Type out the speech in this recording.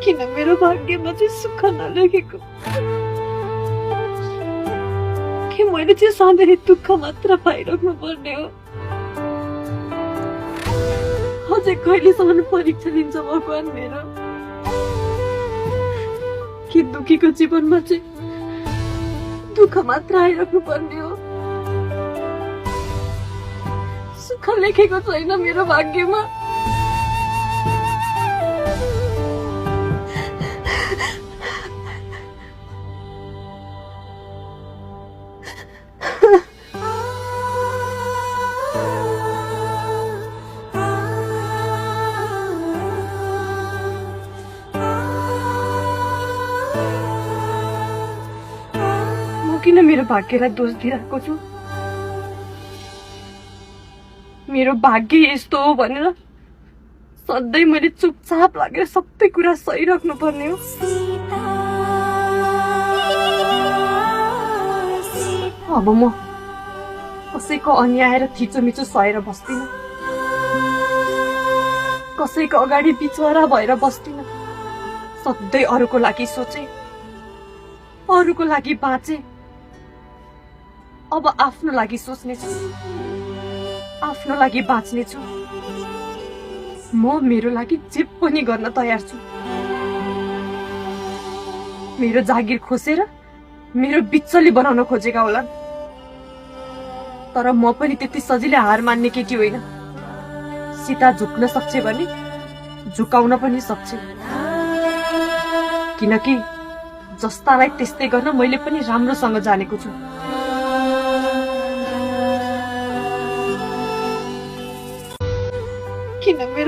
किन मेरो भाग्यमा चाहिँ सुख नलेखेको? के मैले चाहिँ सधैँ दुःख मात्र पाइराख्नु पर्ने हो? अझै कहिलेसम्म परीक्षा लिन्छ भगवान मेरो? के दुखीको जीवनमा चाहिँ दुःख मात्र आइराख्नु पर्ने हो? सुख लेखेको छैन मेरो भाग्यमा। किन मेरो भाग्यलाई दोष दिइरहेको छु? मेरो भाग्य यस्तो हो भनेर सधैँ मैले चुपचाप लागेर सबै कुरा सहिराख्नु पर्ने हो? अब म कसैको अन्याय र थिचोमिचो सहेर बस्दिन, कसैको अगाडि बिचरा भएर बस्दिन। सधैँ अरूको लागि सोचे, अरूको लागि बाँचे। अब आफ्नो लागि सोच्नेछु, आफ्नो लागि बाँच्नेछु। म मेरो लागि जे पनि गर्न तयार छु। मेरो जागिर खोसेर मेरो बिच्चली बनाउन खोजेका होला, तर म पनि त्यति सजिलै हार मान्ने केटी होइन। सीता झुक्न सक्छ भने झुकाउन पनि सक्छ, किनकि जस्तालाई त्यस्तै गर्न मैले पनि राम्रोसँग जानेको छु। किन मेरो